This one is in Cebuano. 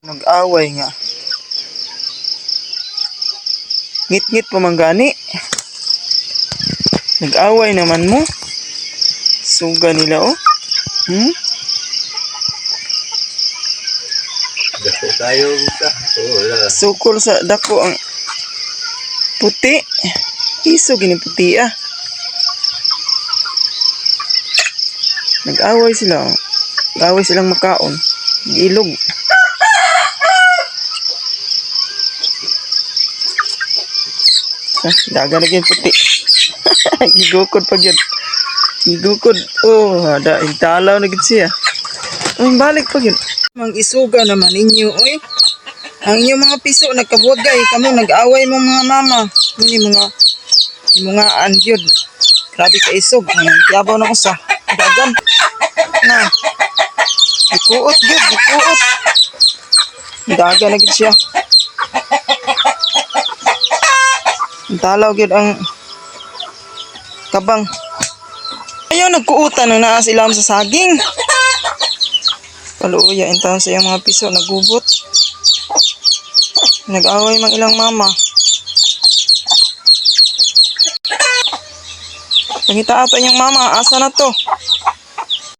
Nag-away nga. Ngit-ngit pa man gani. Nag-away naman mo. Suga nila oh. Dako tayo sa. Oh, wala. Sukol sa dako ang puti. Iso gini puti ah. Nag-away sila oh. Nag-away silang makaon. Ilog. Ah, daga na gyud puti. Gigukod pa gyud. Gigukod. Oh, ada intalaw na gyud siya. Ay, balik pa gyud. Mang isuga naman ninyo, oy. Ang inyong mga piso nagkabuwagay kamo nag-away mo mga mama. Muni mga mga angyod. Grabe ka isog. Ang kiyabaw na ko sa dagan. Na. Gikuot gyud, gikuot. Dagan na gyud siya. Ang Talaw gyud ang kabang. Ayaw nagkuutan na naa sila sa saging. Kaluoya intawn sa iyang mga piso nagubot. Nag-away mang ilang mama. Pangita ato iyang mama, asa na to?